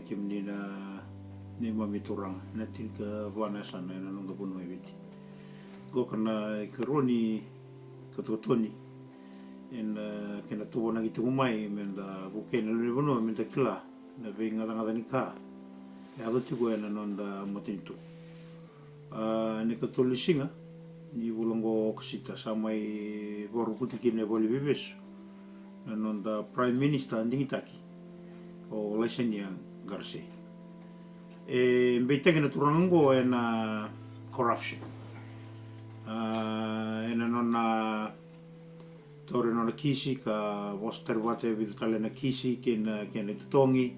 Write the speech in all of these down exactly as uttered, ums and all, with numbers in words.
Kemuni na neimami turaga, na tinikava na yasana ena noda vanua e Viti. Qo ka na ikarua ni katokatoni ena kena tuvanaki tiko mai meda vukei na lewe ni vanua meda kila na veigacagaca ni ka e yaco tiko ena noda matanitu. A, ni katolu ni siga ni vula oqo o Okosita sa mai vakarukuti kina e valeniveivesu na noda Prime Minister digitaki o Laisenia Qarase. E beitaki na turaga oqo ena corruption. A, ena nona taura nona kisi ka vosa tari vata e vica tale na kisi kei na kena itotogi.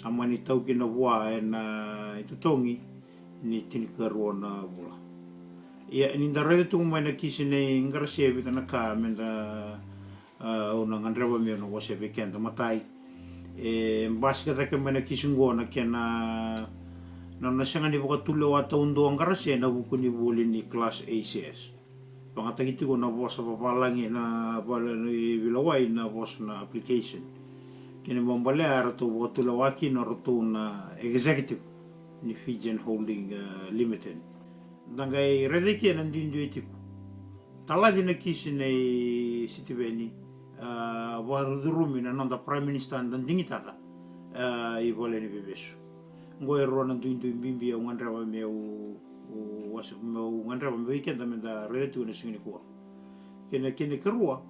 Sa mani tau kina vua ena itotogi ni tinikarua na vula. Ia ni da raica tiko mai na kisi nei Qarase e vica na ka meda, a, au na gadreva meu na wasea vei keda. Matai, e basika cake mai na kisi oqo na kena, na nona sega ni vakatulewa taudua o Qarase ena vuku ni voli ni Class A C S. Vagataki tiko na vosa vavalagi na valeniveivesu na vosa na application. Kena ibalebale eratou vakatulewa kina o ratou na executive ni Fijian Holding, e, Limited. Da qai raica kina na duidui tiko. Talaci na kisi nei Sitiveni, a, vakacurumi na noda Prime Minister da digitaka, a, e valeniveivesu. Oqo e rua na duidui bibi au gadreva meu, u, wase, meu gadreva meu i keda meda raica tiko ena siga nikua. Kena, kena ikarua,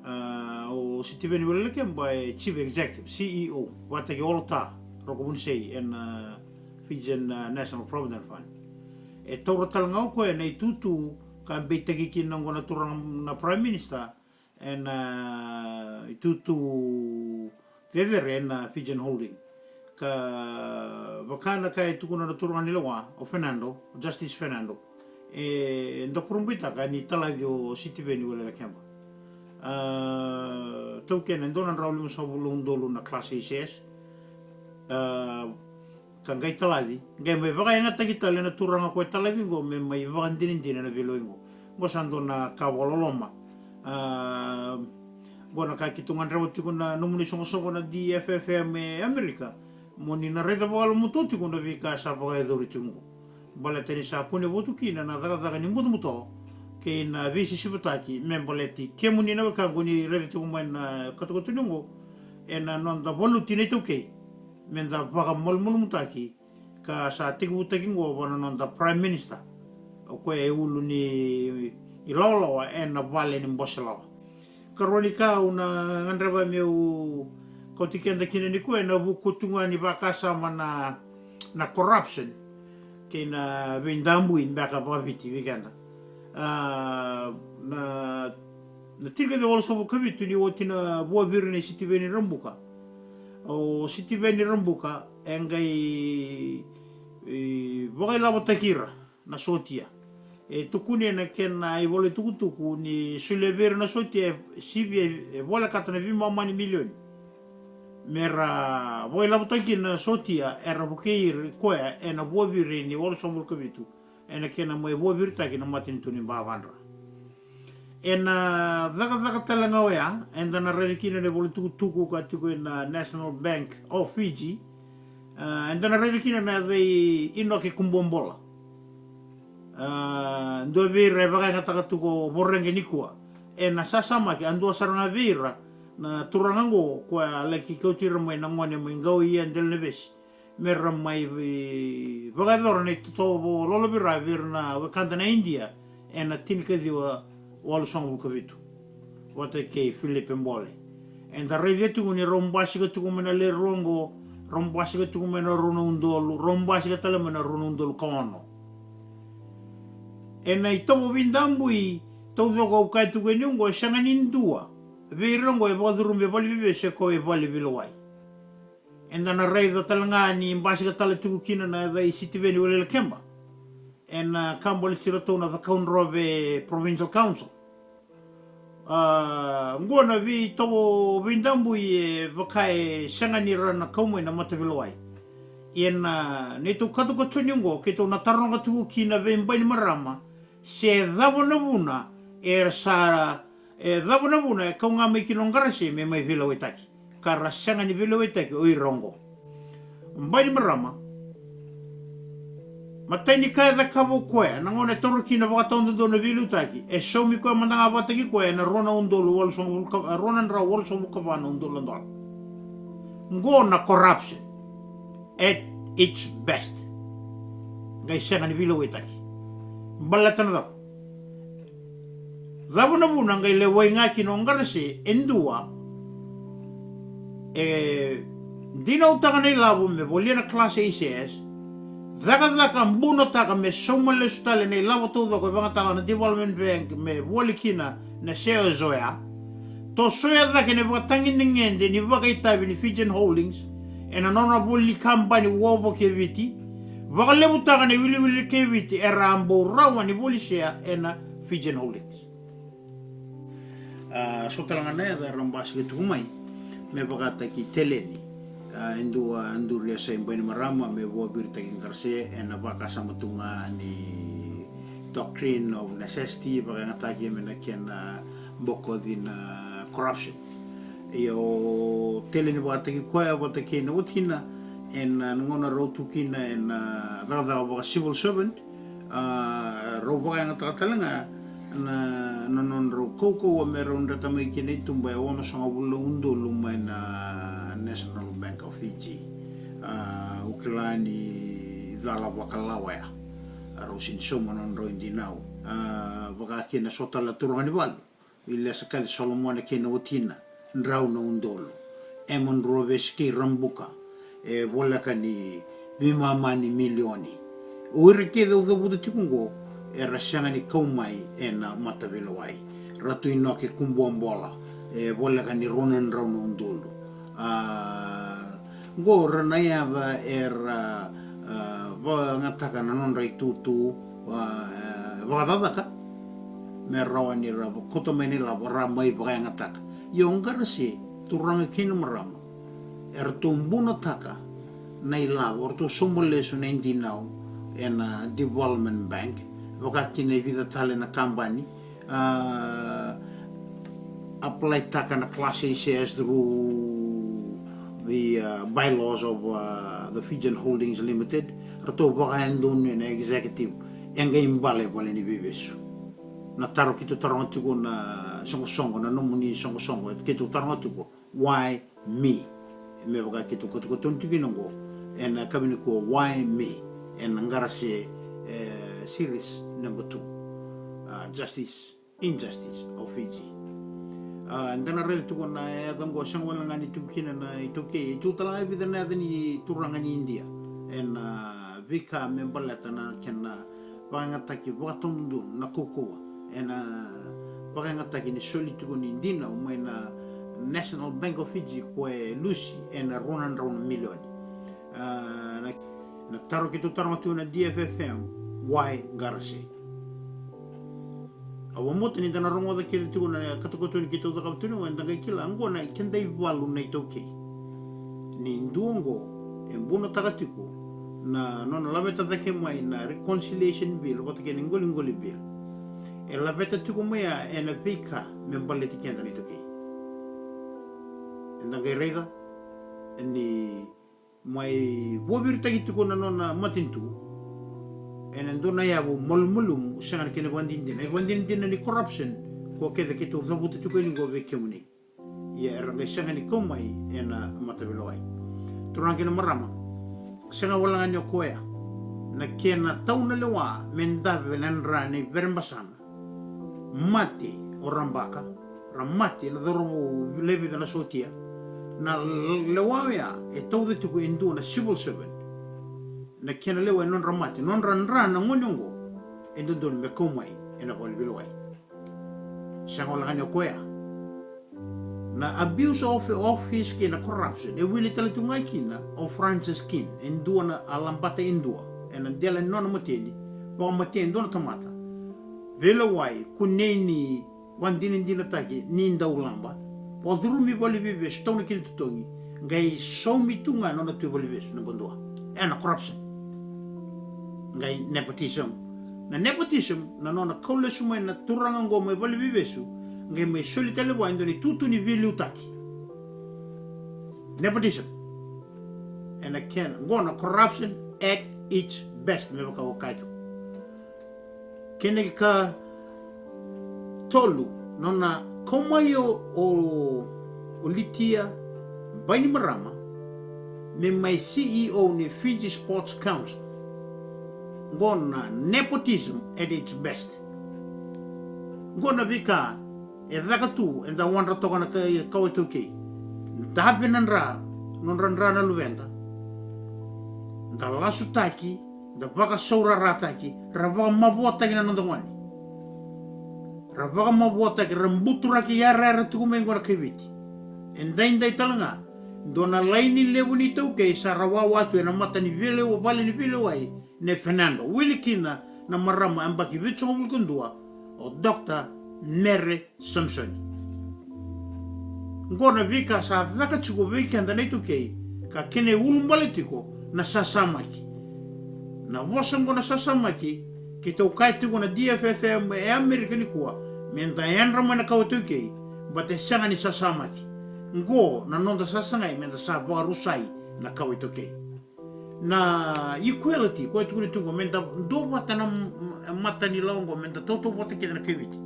a, o Sitiveni Welelekeba e Chief Executive, C E O, vata kei Olota Rokovunisei ena, a, Fijian, a, National Provident Fund. E taura tale ga o koya na itutu ka beitaki kina oqo na turaga na Prime Minister ena, a, itutu cecere ena, a, Fijian Holding. Ka vaka na ka e tukuna na turaga ni lewa o Fernando, o Justice Fernando, eda kurabuitaka ni talaci o Sitiveni Welelekeba. A, taukena e dua na drau limasagavulu na udolu na Class A C S. A, ka qai talaci, qai mai vakayagataki tale na turaga ko e talaci oqo me mai vakadinadina na veilewai oqo. Oqo sa dua na ka vakaloloma. A, oqo na ka keitou gadreva tiko na nomuni soqosoqo na D F F M e Amerika, mo ni na raica vakayalomatua tiko na veika sa vakayacori tiko oqo. Baleta ni sa kune votu kina na cakacaka ni butobuto kei na veisisivataki me baleti kemuni na wekaqu ni raica tiko mai na katokatoni oqo ena noda valuti na iTaukei. Meda vakamalumalumutaki ka sa tekivutaki oqo vua na noda Prime Minister, o koya e ulu ni ilawalawa ena vale ni bose lawa. Karua ni ka au na gadreva meu kauti keda kina nikua ena vuku tu ga ni vakasama na, na corruption kei na veidabui beka vakaviti vei keda. A, na, na tinikaciwa walusagavulu ka vitu ni oti na vuaviri nei Sitiveni Rabuka. O Sitiveni Rabuka e qai, e, vakailavotaki ira na sotia. E tukuni ena kena ivola itukutuku ni solia vei ira na sotia e sivia, e volekata na veimama ni milioni. Mera vakailavotaki na sotia era vukei ira koya ena vuaviri ni walusagavulu ka vitu ena kena mai vuaviritaki na matanitu ni Bavadra. Ena cakacaka tale ga oya eda na raica kina na ivola itukutuku ka tiko ena National Bank of Fiji. A, eda na raica kina na yaca i Inoke Kubuabola. A, dua vei ira e vakayagataka tu ko Voreqe nikua. Ena sasamaki a dua sara ga vei ira na turaga oqo koya a laki kauti ira mai na gone mai Qauia, Delainavesi, mera mai vei, vakayacora na itovo lolovira vei ira na wekada na Idia ena tinikaciwa walusagavulu ka vitu, vata kei Filipe Bole. Eda raica tiko ni rau basika tiko mai na le rua oqo, rau basika tiko mai na rua na udolu, rau basika tale mai na rua na udolu ka ono. Ena itovo veidabui taucoko au kaya tiko yani oqo, e sega ni dua vei ira oqo e vakacurumi e valeniveivesu, e kau e valeveilewai. Eda na raica tale ga ni basika tale tiko kina na yaca i Sitiveni Welelekeba ena ka baleti iratou na Cakaudrove Provincial Council. A, oqo na veitovo veidabui e vaka e sega ni ra na kau mai na mataveilewai. Ia na neitou katokatoni oqo keitou na taroga tiko kina vei Bainimarama se cava na vuna era sa, e cava na vuna e kau ga mai kina o Qarase me mai veilewaitaki, ka ra sega ni veilewaitaki o ira oqo. Bainimarama, matai ni ka e cakava o koya na gauna e taura kina vakataududua na veiliutaki, e saumi koya mada ga vakataki koya ena rua na udolu walusagavulu ka, rua na drau walusagavulu ka va na udolu na dola. Qo na corruption at its best. Qai sega ni veilewaitaki. Baleta na cava? Cava na vuna qai lewai ga kina o Qarase e dua e dinautaka na ilavo me volia na Class A shares, cakacaka bunotaka me sauma lesu tale na ilavo taucoko e vagataka na Development Bank me voli kina na shares oya, tosoya cake na ivakatagedegede ni vakaitavi ni Fijian Holdings ena nona voli kabani wavoki e Viti, vakalevutaka na iwiliwili kei Viti era a bau rawa ni voli share ena Fijian Holdings. A, so tale ga na yaca era basika tiko mai me vakataki Teleni. A, e dua a duri e sa i Bainimarama me vuaviritaki Qarase ena vakasama tu ga ni doctrine of necessity, vakayagataki me na kena bokoci na corruption. Ia o Teleni vakataki koya vata kei na watina ena gauna rau tu kina ena cakacaka vaka civil servant, a, rau vakayagataka tale ga na, na nodrau kaukauwa me rau dreta mai kina i tuba e onosagavulu na udolu mai na National Bank of Fiji. A, au kila ni cala vakalawa ya. A, rau sini sauma nodrau idinau. A, vaka kina so tale na turaga ni valu, i Lesa Kaci Solomona kei na watina, drau na udolu. Emon Rovesi kei Rabuka, e voleka ni veimama ni milioni. O ira kece au cavuta tiko oqo era sega ni kau mai ena mataveilewai. Ratu Inoke Kubuabola, e voleka ni rua na drau na udolu. A, oqo ra na yaca era, a, vakayagataka na nodra itutu, a, e, vakacakacaka me rawa ni ra vakauta mai na ilavo ra mai vakayagataka. Ia o Qarase, turaga kei na marama, eratou bunotaka na ilavo, eratou sauma lesu na idinau ena Development Bank, vaka kina e vica tale na kabani, a, apply taka na Class A shares through the, a, bylaws of, a, the Fijian Holdings Limited, ratou vakayadonu ena executive, e qai bale vale ni veivesu. Na taro keitou taroga tiko na soqosoqo, na nomuni soqosoqo, keitou taroga tiko, why me? Me vaka keitou katokatoni tiko kina oqo ena yakavi nikua, why me? Ena Qarase, e, series number two. A, Justice, Injustice of Fiji. A, da na raica tiko na yaca oqo, sega wale ga ni tiko kina na iTaukei, e tiko tale ga e vica na yaca ni turaga ni Idia ena, a, veika me baleta na kena vakayagataki vakataudonu na kaukauwa ena vakayagataki ni soli tiko ni dinau mai na National Bank of Fiji, koya e lusi ena rua na drau na milioni. A, na, na taro keitou taroga tiko na D F F M, why Qarase? Au vakabauta ni da na rogoca kece tiko na katokatoni keitou cakava tiko, da qai kila oqo na keda ivalu na iTaukei. Ni dua oqo e bunotaka tiko na nona laveta cake mai na Reconciliation Bill vata kei na iQoliqoli Bill. E laveta tiko mai ya ena veika me baleti keda na iTaukei. Eda qai raica ni mai vuaviritaki tiko na nona matanitu ena dua na yavu malumalumu, sega na kena vakadinadina. E vakadinadina ni corruption, ko kece keitou cavuta tiko yani oqo vei kemuni. Ia era qai sega ni kau mai ena mataveilewai. Turaga kei na marama, sega wale ga ni o koya na kena tau na lewa me dave na dra ni verebasaga. Mate o Rabaka, ra mate na cauravou lewe vica na sotia. Na lewa oya e tauca tiko e dua na civil servant. Na kena lewa e nodra mate, nodra dra na gone oqo, e dodonu me kau mai ena vale ni veilewai. Sega wale ga ni o koya. Na abuse of office kei na corruption e wili tale tu ga kina o Francis Kin, e dua na a labata e dua ena dela ni nona mateni, vakamatea e dua na tamata. Veilewai, kunei ni vakadinadinataki ni dau laba, vakacurumi valeniveivesu, tauna kina totogi, qai saumi tu ga na nona tu valeniveivesu na qo dua. E na corruption. Qai nepotism. Na nepotism, na nona kau lesu mai na turaga qo mai valeniveivesu, qai mai soli tale vua e dua na itutu ni veiliutaki. Nepotism. Ena kena, qo na corruption at its best, me vaka au kaya tiko. Kena ikatolu, nona kau mai o, o, o Litia Bainimarama me mai C E O ni Fiji Sports Council. Qo na nepotism at its best. Qo na veika e caka tu, eda wadra toka na ka, kawa iTaukei. Dave na dra, nodra dra na luveda. Da lasutaki, da vakasaurarataki, ra vakamavoataki na noda gone. Ra vakamavoataki, ra buturaki yarayara tiko mai qo na kaiviti. E daidai tale ga, dua na laini levu ni iTaukei sa ra wawa tu ena mata ni veilewa, vale ni veilewai nei Fernando. Wili kina na marama yabaki vitusagavulu ka dua, o Doctor Mere Samsoni. Qo na veika sa caka tiko vei keda na iTaukei, ka kena iulubale tiko na sasamaki. Na vosa qo na sasamaki, keitou kaya tiko na D F F M e Amerika nikua, meda yadra mai na kawa iTaukei, baleta e sega ni sasamaki. Qo na noda sasagai meda sa vakarusai na kawa iTaukei. Na equality, koya e tukuni tu qo, meda duavata na m-, m-, mata ni lawa qo, meda tautauvata kece na kaiviti.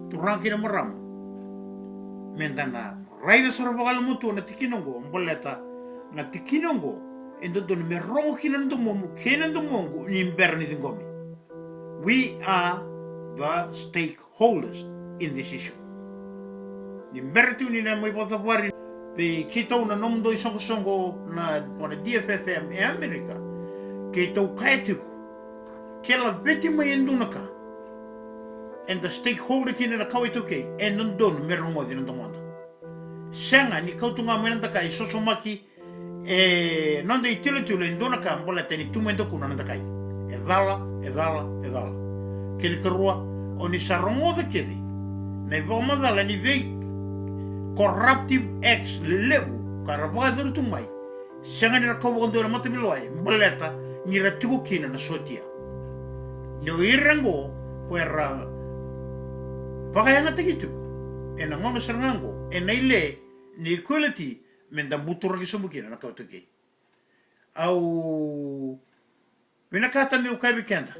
Turaga kei na marama. Meda na raica sara vakayalomatua na tikina qo, baleta na tikina qo e dodonu me rogo kina na domomu kei na domoqu ni bera ni ciqomi. We are the stakeholders in this issue. Ni bera tiko ni na mai vakacavari vei keitou na nomudou isoqosoqo na, na D F F M e Amerika, keitou kaya tiko, ke laveti mai e dua na ka eda stakeholder kina na kawa iTaukei, e dodonu me rogoci na domoda. Sega ni kau tu ga mai na dakai sosomaki e noda itilotilo e dua na ka baleta ni tu mai dakuna na dakai. E cala, e cala, e cala. Kena ikarua, o ni sa rogoca kece na ivakamacala ni vei corruptive acts lelevu ka ra vakayacori tu mai. Sega ni ra kau vakadua ena mataveilewai baleta ni ra tiko kina na sotia. Ni o ira qo ko era vakayagataki tiko ena gauna sara ga qo ena ile ni equality, meda buturaki sobu kina na kawa iTaukei. Au vinakata meu kaya vei keda,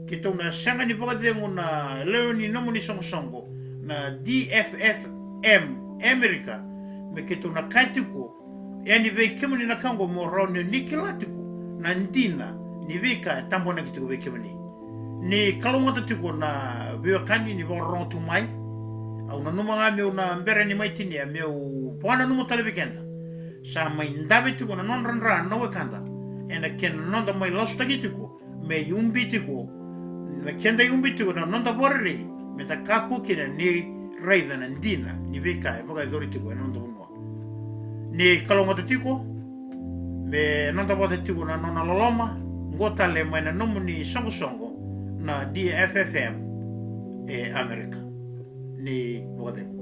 keitou na sega ni vakacegu na lewe ni nomuni soqosoqo na D F F M Amerika, me keitou na kaya tiko yani vei kemuni na ka oqo, mo rawa ni kila tiko na dina ni veika e tabonaki tiko vei kemuni. Ni kalougata tiko na veiwekani ni vakarorogo tu mai. Au nanuma ga meu na bera ni mai tinia meu vakananuma tale vei keda. Sa mai dave tiko na nodra dra na wekada ena kena noda mai lasutaki tiko me iubi tiko, me keda iubi tiko na noda vakarerei, meda kakua kina ni raica na dina ni veika e vakayacori tiko ena noda vanua. Ni kalougata tiko, me noda vata tiko na nona loloma. Qo tale mai na nomuni soqosoqo na D F F M e Amerika. Ni vakacegu.